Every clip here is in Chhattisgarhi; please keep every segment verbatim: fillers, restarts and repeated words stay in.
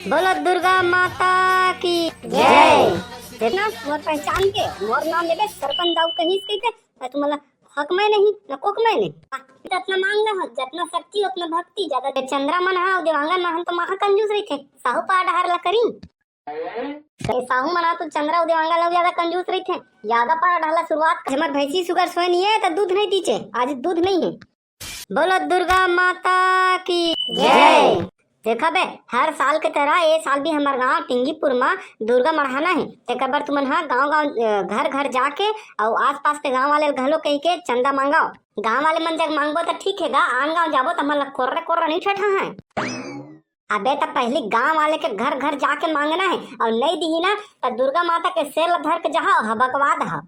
बोलो दुर्गा माता की जय। देखना, मोर पहचान के, मोर नाम लेबे सरपंच दाऊ कहिस कहिके, त तुमला हक मैं नहीं, न कोक मैं नहीं। आ, जतना मांग ला, जतना शक्ति, उतना भक्ति, ज्यादा दे। चंद्रा मन हा, देवांगन मन हा तो महा कंजूस रहिथे, साहू पारा डहर ला करी। ए साहू मन हा तो चंद्रा अउ देवांगन ला ज्यादा कंजूस रहिथे, ज्यादा पारा डहर ला शुरुआत। हमर भैंसी सुगर सोए नहीं है, त दूध नहीं दीचे, आज दूध नहीं है। बोलो दुर्गा माता की जय। देखा बे, हर साल के तरह ए साल भी हमर गांव टिंगीपुर म दुर्गा मढ़ाना हे। तेकर बर तुमन ह गांव-गांव, अ, घर-घर जाके अउ आसपास के गांव वाले ल घलो कहिके चंदा मांगव। गांव वाले मन जग मांगबो त ठीक हे गा, आन गांव जाबो त हमन ल कोर्रा-कोर्रा नइ ठठाहय। अबे त पहिली गांव वाले के घर-घर जाके मांगना हे, अउ नइ दिही ना त दुर्गा माता के शेर ल धर के जहा अउ हबकवा दहा।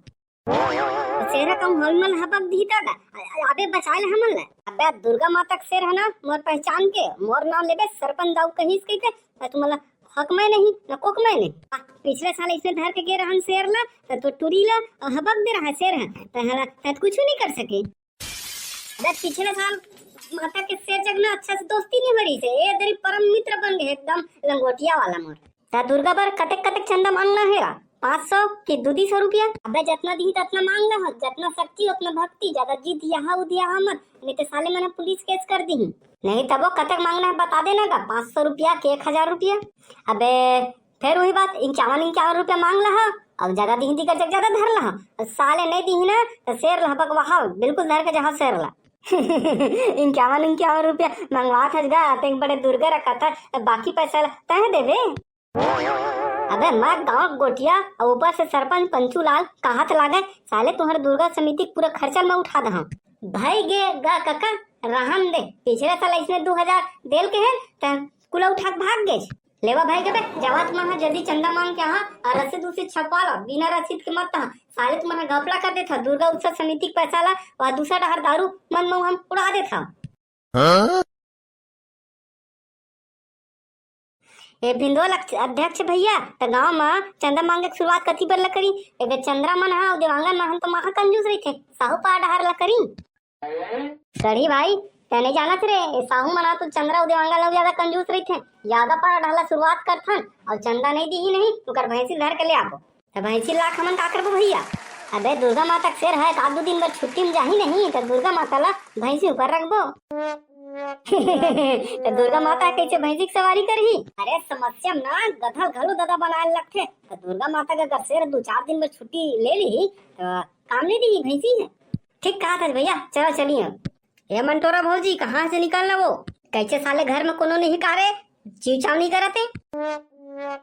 शेर ह कहूं हमन ल हबक दिही त गा, अ-, अ-, अबे बचाए ले हमन ल। अबे दुर्गा माता के शेर ह ना, मोर पहचान के, मोर नाम लेबे सरपंच दाऊ कहिस कहिके, त तुमन ल हक मैं नहीं, न कोक मैं नहीं। आ, पिछले साल इसने धर के गे रहन शेर ल, त तो टुरी ल, अ, हबक दे रहा शेर ह, त हला, त कुछु नहीं कर सके। अबे पिछले साल माता के शेर जग ना अच्छा से दोस्ती नहीं हो रही से, ए दरी परम मित्र बन गए एकदम लंगोटिया वाला मोर। त दुर्गा बर कतेक कतेक चंदा मांगना हे गा? पाँच सौ कि दू दू सौ रुपया? अबे जतना दिही ततना मांग लहा, जतना शक्ति उतना भक्ति, ज्यादा जिद यहाँ उद यहाँ मत, नहीं तो साले मन पुलिस केस कर दिही। नहीं तबो कतेक मांगना हे बता देना गा, पाँच सौ रुपया कि एक हजार रुपया। अबे फेर वही बात, इक्यावन इक्यावन रुपया मांग लहा, अब ज्यादा दिही दिकर जग ज्यादा धर लहा, साले नहीं दिही ना तो शेर लहा बकवाहा, बिल्कुल धर के जहा शेर ला। इक्यावन इक्यावन रुपया मंगवात हस गा, अतेक बड़े दुर्गा रखत हस, बाकी पैसा ला तय देबे। अबे मैं गांव गोटिया अउ ऊपर से सरपंच पंचू लाल कहत लागे, साले तुहर दुर्गा समिति के पूरा खर्चा मैं उठा दहा। भाई गे गा कका, रहन दे, पिछले साल इसने दू हजार देल के हे, त कुला उठा के भाग गेस। लेवा भाई गे बे, जावा तुमन ह जल्दी चंदा मांग के आहा अउ रसीद उसीद छपवा ला, बिना रसीद के मत आहा। साले तुमन ह घपला कर देथा, दुर्गा उत्सव समिति के पैसा ला अउ दूसरा डहर दारू मन मऊ हम उड़ा देथा। हाँ? ए भिंदोल अक्ष-, अध्यक्ष भैया, त गांव म चंदा मांगे के शुरुआत कति बर ल करी? ए बे चंद्रा मन हा अउ देवांगन मन हा तो महा कंजूस रहिथे, साहू पारा डहर ल करी। गढ़ी भाई, तैं नहीं जानत रे, ए साहू मन हा तो चंद्रा अउ देवांगन ल ज्यादा कंजूस रहिथे, ज्यादा पारा डहर ल शुरुआत करथन अउ चंदा नहीं दिही नहीं, ओकर भैंसी धर के ले आबो। त भैंसी ला हमन का करबो भैया? अबे दुर्गा माता के शेर हे, एक आध दू दिन बर छुट्टी में जाही नहीं, त दुर्गा माता ला भैंसी ऊपर रखबो। त दुर्गा माता कइसे भैंसी के सवारी करही? अरे समस्या में ना गधा घलो ददा बनाए लगथे, त दुर्गा माता के अगर शेर दू चार दिन बर छुट्टी ले लिही, त काम नहीं दिही भैंसी हे। ठीक कहा था भैया, चलो चलिए। ए मंटोरा भौजी, कहाँ से निकलना वो? कैसे साले घर में कोनो नहीं कारे, चीव चाव नहीं करते?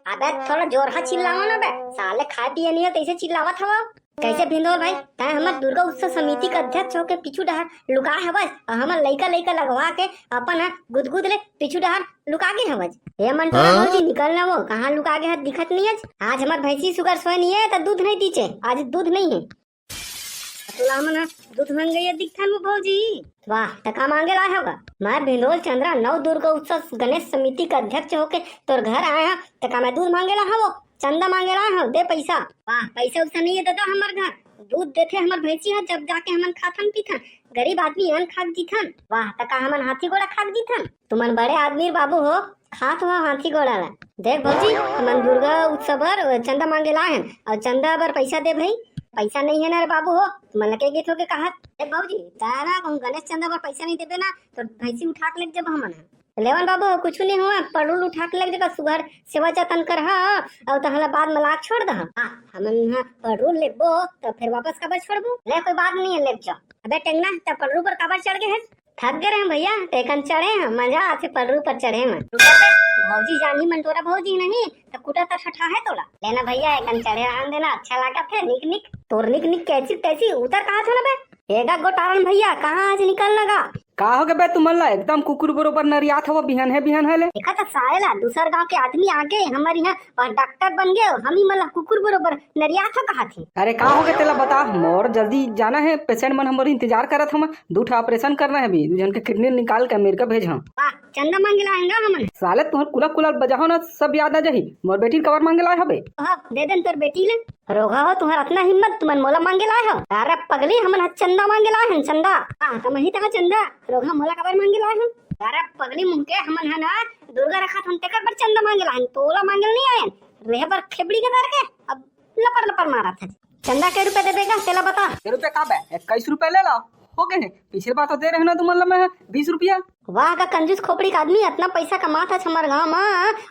अबे थोड़ा जोरहा चिल्लावा ना बे, साले खाए पिए नहीं हो तैसे चिल्लावत हवा। कैसे भिंदोल भाई, तैं हमर दुर्गा उत्सव समिति के अध्यक्ष होके पीछू डहर लुकाए हवस अउ हमर लइका लइका लगवा के अपन ह गुदगुद ले पीछू डहर लुका गे हवस। ए मंटोरा हाँ? भौजी निकल ना वो, कहाँ लुका गे हस दिखत नहीं हस। आज हमर भैंसी सुगर सोए नहीं है त दूध नहीं दीचे, आज दूध नहीं है। तोला हमन ह दूध मांगइया दिखथन वो भौजी। वाह, त का मांगे लाए हव गा? मैं भिंदोल चंद्रा नव दुर्गा उत्सव गणेश समिति के अध्यक्ष होके तोर घर आए हव, त का मैं दूध मांगे ला हव? चंदा मांगे ला हव, दे पैसा। वाह, पैसा उसा नहीं है दादा हमर घर। दूध देथे हमर भैंसी ह, जब जाके हमन खाथन पीथन। गरीब आदमी अन्न खा के जीथन। वाह, त का हमन हाथी घोड़ा खा के जीथन? तुमन बड़े आदमी बाबू हो, खात हुआ हाथी घोड़ा ला। देख भौजी, हमन दुर्गा उत्सव बर चंदा मांगे ला हन, अउ चंदा बर पैसा दे भाई। पैसा नहीं है ना रे बाबू हो, तुमन लगे गीत होके कहा। देख भौजी, दाना कहूँ गणेश चंदा बर पैसा नहीं देबे ना, तो भैंसी उठा के लेके जब हमन ह। लेवन बाबू हो, कुछ नहीं हुआ, पेट्रोल उठा के लेके जब सुघर सेवा जतन कर हा, अउ तहला बाद में लाग छोड़ दहा। हाँ, हमन ह पेट्रोल लेबो, तो फिर वापस काबर छोड़बो? ले कोई बात नहीं है, ले जा। अबे टेंगना, तब पेट्रोल पर काबर चढ़ गए है? थक गए रहे भैया, त एकन चढ़े हैं, मजा आथे पलरू पर चढ़े में। रुका बे, भौजी जानी मंटोरा भौजी नहीं, त कुटा त ठठा है तोला। लेना भैया, एकन चढ़े रहन देना, अच्छा लागत है, निक निक। तोर निक निक कैसी तैसी उतर कहा था ना बे? एगा गोटारन भैया, कहाँ आज निकलना गा? का हो गे बे तुमन ला? एकदम कुकुर बरोबर नरियात हवा बिहान है, बिहान है ले। देखा त साले ला, दूसर गांव के आदमी आगे, हमर यहाँ डॉक्टर बन गए, हम ही मन ला कुकुर बरोबर नरियात हो कहा थे। अरे का हो गे तेला बता, मोर जल्दी जाना है, पेशेंट मन हमर इंतजार करत हवा। दू ठा ऑपरेशन करना है अभी, दू झन के किडनी निकाल के अमेरिका भेजहूं। वाह, चंदा मांगे ला आएंगा हमन। साले तुहर कुला कुला बजाहो ना, सब याद आ जाही। मोर बेटी ल कबर मांगे लाए हबे? ओहो, दे देन तोर बेटी ले। रोगहा हो, तुहर अतना हिम्मत, तुमन मोला मांगे लाए हो? अरे पगली, हमन ह चंदा मांगे लाए हन, चंदा। हाँ, त मही तहा चंदा, रोगहा मोला कबर मांगे लाए हन? अरे पगली मुंह के, हमन ह ना दुर्गा रखत हन, तेकर बर चंदा मांगे ला हन, तोला मांगे ला नहीं आयन। रेहे बर खेबड़ी के दर के अब लपर लपर मारत हे। चंदा के रुपया देबे गा, तेला बता। के रुपया का बे? इक्कीस रुपया ले ला, हो गए हे। पिछले बार तो दे रहे ना तुमन ला मैं बीस रुपया। वाह का कंजूस खोपड़ी का आदमी, इतना पैसा कमात हस हमर गांव म,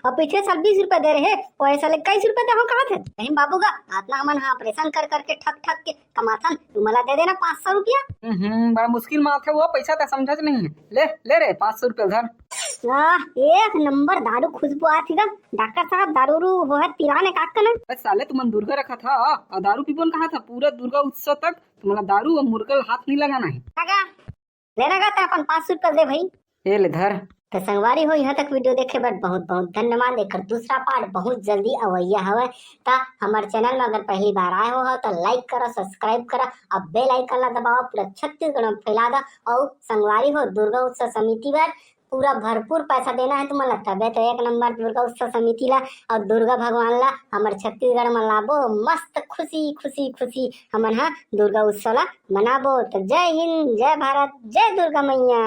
और पिछले साल बीस रुपया दे रहे, और ऐसा ले इक्कीस रुपया दे हम कहा थे। नहीं बाबू गा, इतना हमन हा ऑपरेशन कर करके ठक ठक के कमाथन, तुमला दे देना पाँच सौ रुपया। हम्म, बड़ा मुश्किल में आथे वो पैसा, त समझत नहीं है। ले, ले रे, पाँच सौ रुपया धर। आह, एक नंबर दारू खुशबू आत ही गा। डॉक्टर साहब, दारू रू वो है पिलाने का का ना? बस साले, तुमन दुर्गा रखा था, आ दारू पीबो न कहा था, पूरा दुर्गा उत्सव तक तुमला दारू और मुर्गा ल हाथ नहीं लगाना है। लगा, लेना गा त अपन पाँच सौ रुपया दे भाई। ये ले धर। तो संगवारी हो, यहाँ तक वीडियो देखे बर बहुत बहुत धन्यवाद। एकर दूसरा पार्ट बहुत जल्दी अवैया हवय। त हमर चैनल में अगर पहली बार आए हो, हो तो लाइक करो, सब्सक्राइब करो, अब बेल आइकन ला दबाओ, पूरा छत्तीसगढ़ में फैला दो। और संगवारी हो, दुर्गा उत्सव समिति बर पूरा भरपूर पैसा देना है तुमन ला, तबे तो एक नंबर दुर्गा उत्सव समिति ला और दुर्गा भगवान ला हमर छत्तीसगढ़ में लाबो। मस्त खुशी खुशी खुशी हमन हा दुर्गा उत्सव ला मनाबो। तो जय हिंद, जय भारत, जय दुर्गा मैया।